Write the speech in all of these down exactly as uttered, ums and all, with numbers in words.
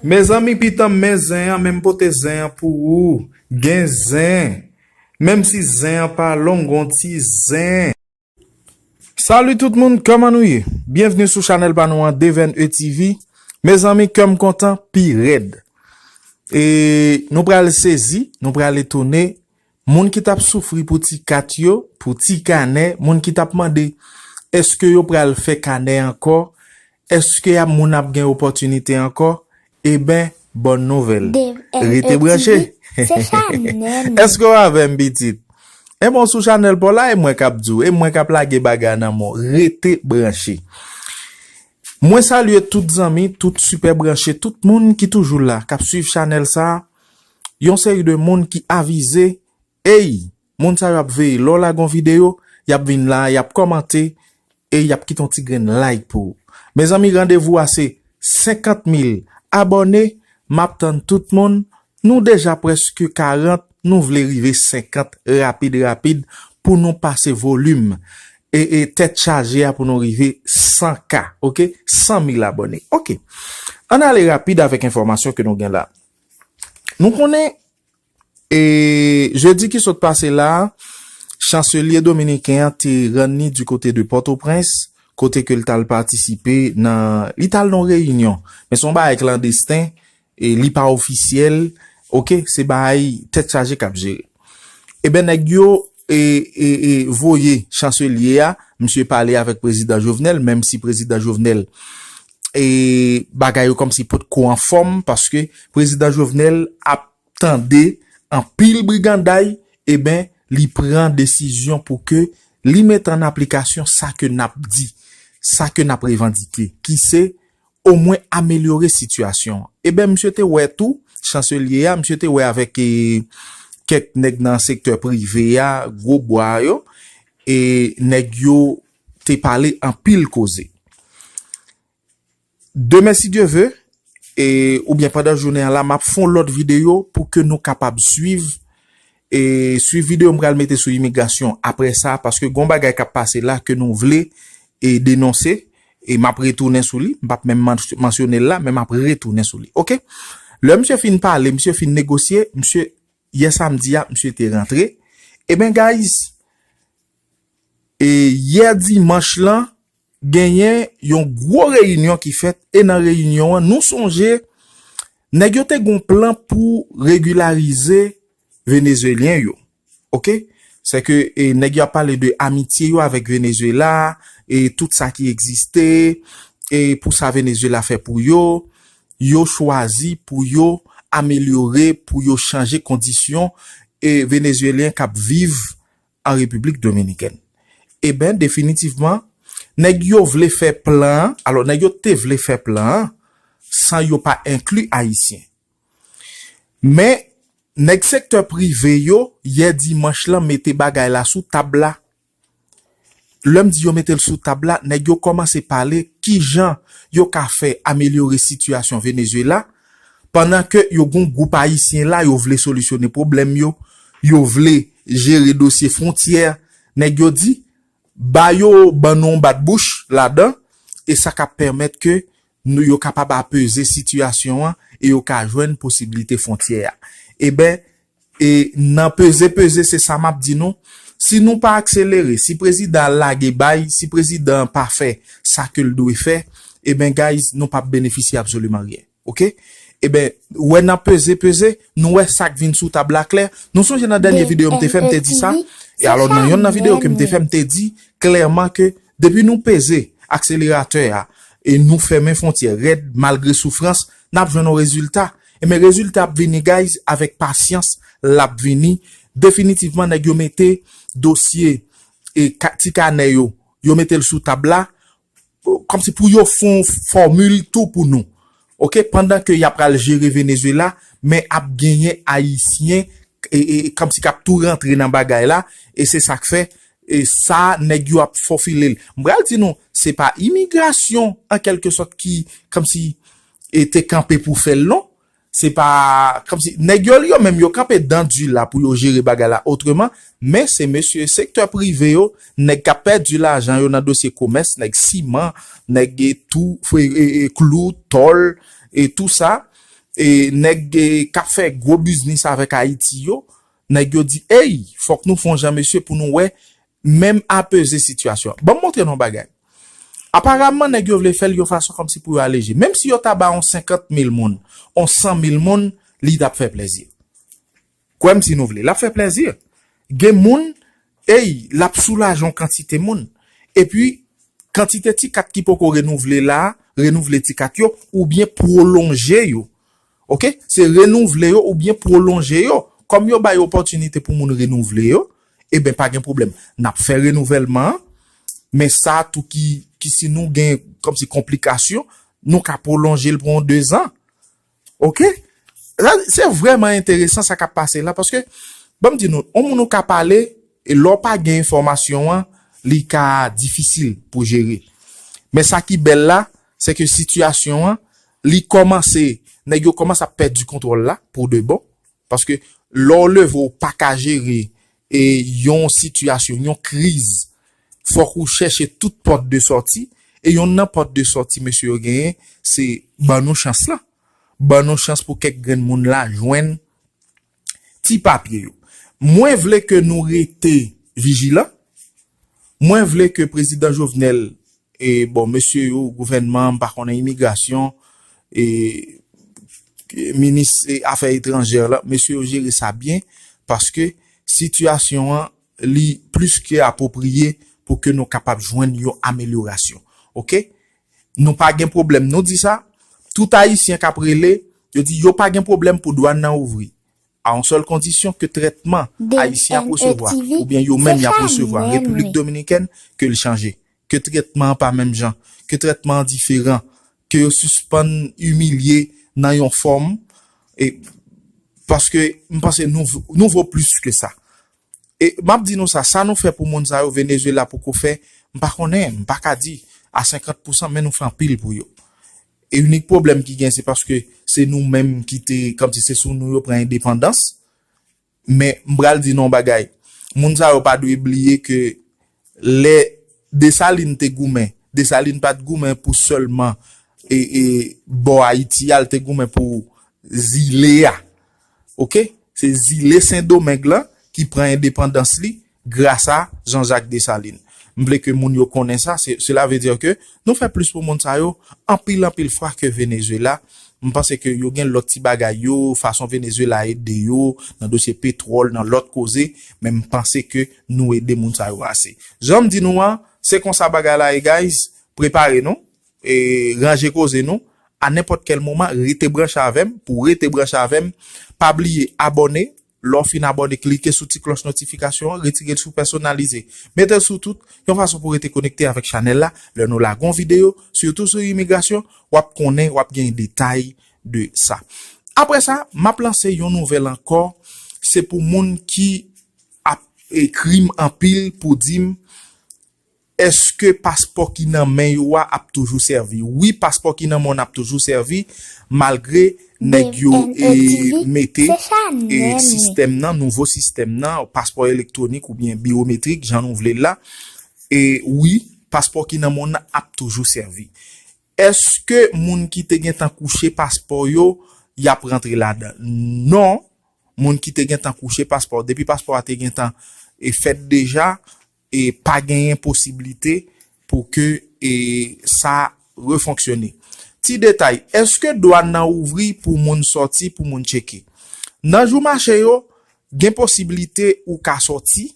Mezanmi, pitanm, men zen an, men m pote zen an pou ou. Gen zen. Menm si zen an pa long, gon ti zen. Salut tout moun, kòman nou ye? Byenvni sou chanèl pa nou an, Devèn E T V. Mezanmi, kè m kontan pi rèd. E nou pral sezi, nou pral etone. Moun ki t ap soufri pou ti kat yo, pou ti kanè, moun ki t ap mande èske yo pral fè kanè ankò, èske y ap, moun ap gen opòtinite ankò, eben, bòn nouvèl. Rete branche. Èske w avè m, pitit? Ebyen, w sou chanèl pa w la, e mwen k ap di w, e mwen k ap lage bagay nan men w. Rete branche. Mwen salye tout zanmi, tout sipè branche, tout moun ki toujou la, k ap swiv chanèl sa a. Yon seri de moun ki avize, ey, moun sa yo ap veye. Lè w lage yon videyo, y ap vin la, y ap kòmante, e y ap kite yon ti grenn like pou ou. Mezanmi, randevou a se senkant mil abòne. M ap tann tout moun. Nou deja prèske karant, nou vle rive senkant rapid, rapid, pou nou pase volim e, e tèt chaje a, pou nou rive san K, oke? San mil abòne, oke. Ann ale rapid avèk enfòmasyon ke nou gen la. Nou konnen, e jedi ki sot pase la, chanselye dominiken an te rann li di kote de Pòtoprens, kote ke l t al patisipe nan, li t al nan yon reyinyon. Men se yon bagay klandesten, e li pa ofisyèl, oke, se bagay tèt chaje k ap jere. Eben, nèg yo, e, e, e, voye chanselye a, misye pale avèk prezidan Jovenel, menm si prezidan Jovenel, e, bagay yo kòmsi potko anfòm, paske prezidan Jovenel ap tande anpil briganday, eben, li pran desizyon pou ke li mete an aplikasyon sa ke n ap di, sa ke n ap revandike, ki se omwen amelyore sitiyasyon an. Eben, misye te wè tou, chanselye a, misye te wè avèk, e, kèk nèg nan sektè prive a, gwo bwa yo, e nèg yo te pale anpil koze. Demen, si Dye ve, e, oubyen pandan jounen an la, m ap fè yon lòt videyo pou ke nou kapab swiv, e, swiv videyo m pral mete sou imigrasyon apre sa, paske gon bagay k ap pase la ke nou vle, e, denonse, e m ap retounen sou li, m p ap menm man-, mansyone l la, men m ap retounen sou li, oke? Lè misye fin pale, misye fin negosye, misye, yè samdi a, misye te rantre. Eben, guys, e yè dimanch lan, genyen yon gwo reyinyon ki fèt, e nan reyinyon an, nou sonje, nèg yo te gon plan pou regilarize Venezuelyen yo. Oke? Se ke, e, nèg yo ap pale de amitye yo avèk Venezuela, e tout sa ki egziste, e pou sa Venezuela fè pou yo, yo chwazi pou yo amelyore, pou yo chanje kondisyon, e, Venezuelyen k ap viv an Repiblik Dominikèn. Eben, definitivman, nèg yo vle fè plan an, alò, nèg yo te vle fè plan an san yo pa enkli Ayisyen. Men, nèg sektè prive yo, yè dimanch lan, mete bagay la sou tab la. Lè m di yo mete l sou tab la, nèg yo kòmanse pale kijan yo ka fè amelyore sitiyasyon Venezuela, pandan ke yo gon gwoup ayisyen la, yo vle solisyone pwoblèm yo, yo vle jere dosye fwontyè. Nèg yo di, ba yo, ban nou yon bat bouch ladan, e sa k ap pèmèt ke nou, yo kapab apeze sitiyasyon an, e yo ka jwenn posiblite fwontyè a. Eben, e nan peze, peze, se sa m ap di nou. Si nou pa akselere, si prezidan an lage bay, si prezidan an pa fè sa ke l dwe fè, eben, guys, nou p ap benefisye absoliman ryen. Oke? Eben, wè nan peze, peze, nou wè sa k vin sou tab la klè. Nou sonje nan dènye videyo m te fè, m te di sa. E alò, nan yonn nan videyo ke m te fè, m te di klèman ke depi nou peze akseleratè a, e nou fèmen fwontyè rèd, malgre soufrans, n ap jwenn yon rezilta. Eben, rezilta ap vini, guys, avèk pasyans, l ap vini. Definitivman, nèg yo mete dosye, e ka-, ti kanè yo, yo mete l sou tab la, kòmsi pou yo fè yon fòmil tou pou nou. Oke, pandan ke y ap pral jere Venezuela, men ap genyen Ayisyen, e, e, kòmsi k ap tou rantre nan bagay la, e se sa k fè, e sa nèg yo ap fofile l. M pral di nou, se pa imigrasyon, an kèlke sòt, ki kòmsi, e, te kanpe pou fè l, non. Se pa, kòmsi, nèg yo, yo menm, yo kanpe dan di la pou yo jere bagay la otreman, men se mesye sektè prive yo, nèg k ap pèdi lajan yo nan dosye komès, nèg siman, nèg, e, tou, fwe, e, e, klou, tòl, e tou sa, e, nèg, e, k ap fè gwo biznis avèk Ayiti yo, nèg yo di, ey, fòk nou fè yon jan, mesye, pou nou wè, menm apeze sitiyasyon an. Ban m montre nou yon bagay. Aparaman, nèg yo vle fè l yon fason kòmsi pou yo aleje. Menm si yo ta ba yon senkant mil moun, yon san mil moun, li t ap fè plèzi. Kwè m si nou vle, l ap fè plèzi. Gen moun, ey, l ap soulaje yon kantite moun. Epi, kantite ti kat ki poko renouvle la, renouvle ti kat yo, oubyen pwolonje yo. Oke? Se renouvle yo oubyen pwolonje yo. Kòm yo bay opòtinite pou moun renouvle yo, eben, pa gen pwoblèm. N ap fè renouvèlman an, men sa tou ki, ki si nou gen kòmsi konplikasyon, nou ka pwolonje l pou yon dezan. Oke? Sa, se vrèman enteresan sa k ap pase la, paske, ban m di nou, yon moun ou ka pale, e lè w pa gen enfòmasyon an, li ka difisil pou jere. Men sa ki bèl la, se ke sitiyasyon an, li kòmanse, nèg yo kòmanse ap pèdi kontwòl la, pou de bon. Paske lè w leve w pa ka jere e yon sitiyasyon, yon kriz, fòk ou chèche tout pòt de sòti. E yonn nan pòt de sòti mesye yo genyen, se ban nou chans lan. Ban nou chans pou kèk grenn moun la jwenn ti papye yo. Mwen vle ke nou rete vijilan. Mwen vle ke prezidan Jovenel, e bon, mesye yo, gouvènman, m pa konnen imigrasyon, e minis, e, afè etranjè la, mesye yo jere sa byen, paske sitiyasyon an, li plis ke apwopriye pou ke nou kapab jwenn yon amelyorasyon. Oke? Nou pa gen pwoblèm, nou di sa, tout Ayisyen k ap rele, yo di yo pa gen pwoblèm pou dwàn nan ouvri. A yon sèl kondisyon, ke trètman Ayisyen ap resevwa, oubyen yo menm y ap resevwa Repiblik Dominikèn, ke l chanje. Ke trètman an pa menm jan. Ke trètman an diferan. Ke yo sispann imilye nan yon fòm. E, paske m panse nou, nou vo plis ke sa. E m ap di nou sa, sa nou fè pou moun sa yo, Venezuela poko fè, m pa konnen, m pa ka di a senkant pousan, men nou fè anpil pou yo. E inik pwoblèm ki gen, se paske se nou menm ki te, kòmsi se sou nou yo pran endepandans. Men m pral di nou yon bagay. Moun sa yo pa dwe bliye ke lè Desalin te goumen, Desalin pa t goumen pou sèlman, e, e, bò Ayiti a, l te goumen pou zile a. Oke? Se zile Sendomeng lan ki pran endepandans li gras a Jean-Jacques Dessalines. M vle ke moun yo konnen sa, se, cela veut dire ke nou fè plis pou moun sa yo, anpil, anpil fwa ke Venezuela. M panse ke yo gen lòt ti bagay yo, fason Venezuela ede yo, nan dosye petwòl, nan lòt koze, men m panse ke nou ede moun sa yo ase. Jan m di nou an, se konsa bagay la ye, guys, prepare nou, e ranje koze nou, a nenpòt kèl moman, rete branche avè m, pou rete branche avè m, pa bliye abòne, lè w fin abòne, klike sou ti klòch notifikasyon an, retire l sou pèsonalize. Mete l sou tout, yon fason pou rete konekte avèk chanèl la. Lè nou lage yon videyo, sitou sou imigrasyon, w ap konnen, w ap gen detay de sa. Apre sa, m ap lanse yon nouvèl ankò, se pou moun ki ap ekri m anpil pou di m, èske paspò ki nan men yo a ap toujou sèvi? Wi, paspò ki nan men w ap toujou sèvi, malgre nèg yo, e, mete, e, sistèm nan, nouvo sistèm nan, paspò elektwonik oubyen biyometrik, jan nou vle l la. E wi, paspò ki nan men w nan ap toujou sèvi. Èske moun ki te gentan kouche paspò yo, y ap rantre ladan? Non, moun ki te gentan kouche paspò, depi paspò a te gentan, e, fèt deja, e pa genyen posiblite pou ke, e, sa refonksyone. Ti detay, èske dwàn nan ouvri pou moun sòti, pou moun tcheke? Nan jou mache yo, gen posiblite ou ka sòti,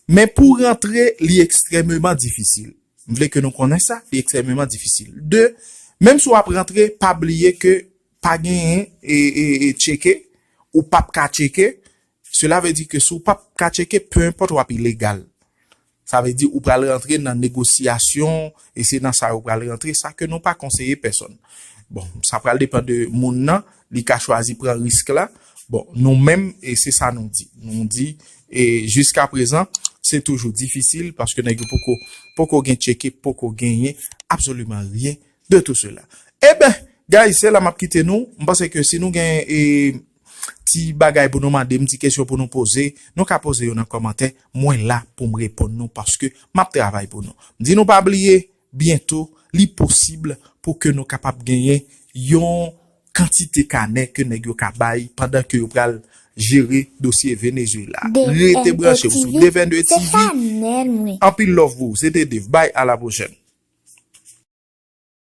men pou rantre, li ekstrèmeman difisil. M vle ke nou konnen sa, li ekstrèmeman difisil. De, menm si w ap rantre, pa bliye ke pa genyen, e, e, e tcheke, ou p ap ka tcheke. Cela veut dire ke si w p ap ka tcheke, peu importe, w ap ilegal. Sa vle di ou pral rantre nan negosyasyon, e se nan sa yo pral rantre, sa ke nou pa konseye pèsòn. Bon, sa pral depann de moun nan, li ka chwazi pran risk la. Bon, nou menm, e se sa nou di. Nou di, e jiska prezan, se toujou difisil paske nèg yo poko, poko gen tcheke, poko genyen absoliman ryen de tout sela. Eben, guys, se la m ap kite nou. M panse ke si nou gen, e, ti bagay pou nou mande m, ti kesyon pou nou poze, nou ka poze yo nan kòmantè. Mwen la pou m reponn nou paske m ap travay pou nou. M di nou pa bliye, byento, li posib pou ke nou kapab genyen yon kantite kanè ke nèg yo ka bay pandan ke yo pral jere dosye Venezuela. Rete branche w sou Dave N deux T V. Anpil love pou ou. Se te Dave. Bye, à la prochaine.